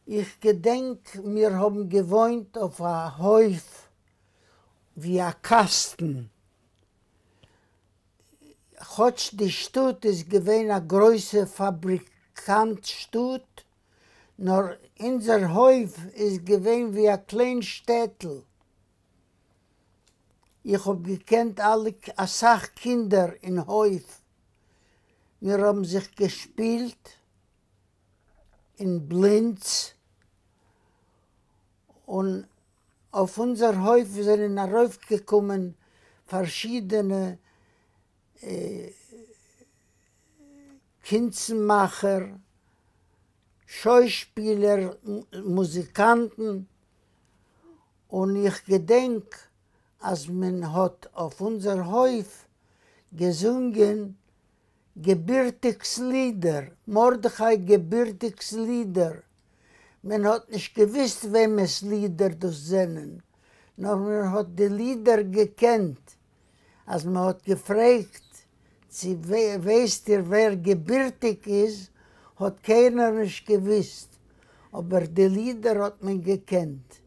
איך געדענק מיר האבן געוואוינט אויף א הויף ווי א קאסטן, כאטש די שטאט איז געווען א גרויסע פאבריקאנט שטאט, נאר אונזער הויף איז געווען ווי א קליין שטעטל. איך האב געקענט אלע אסאך קינדער אין הויף, מיר האבן זיך געשפילט אין בלינץ, און אויף אונזער הויף זענען ארויפגעקומען פארשידענע קונצן מאכער, שוישפילער, מוזיקאנטן, און איך געדענק אז מען האט אויף אונזער הויף געזונגען געבירטיגס לידער, מרדכי געבירטיגס לידער, מען האט נישט געוויסט וועמעס לידער דאס זענען, נאר מען האט די לידער געקענט, אז מען האט געפרעגט צי ווייסט איר ווער געבירטיג איז, האט קיינער נישט געוויסט, אבער די לידער האט מען געקענט.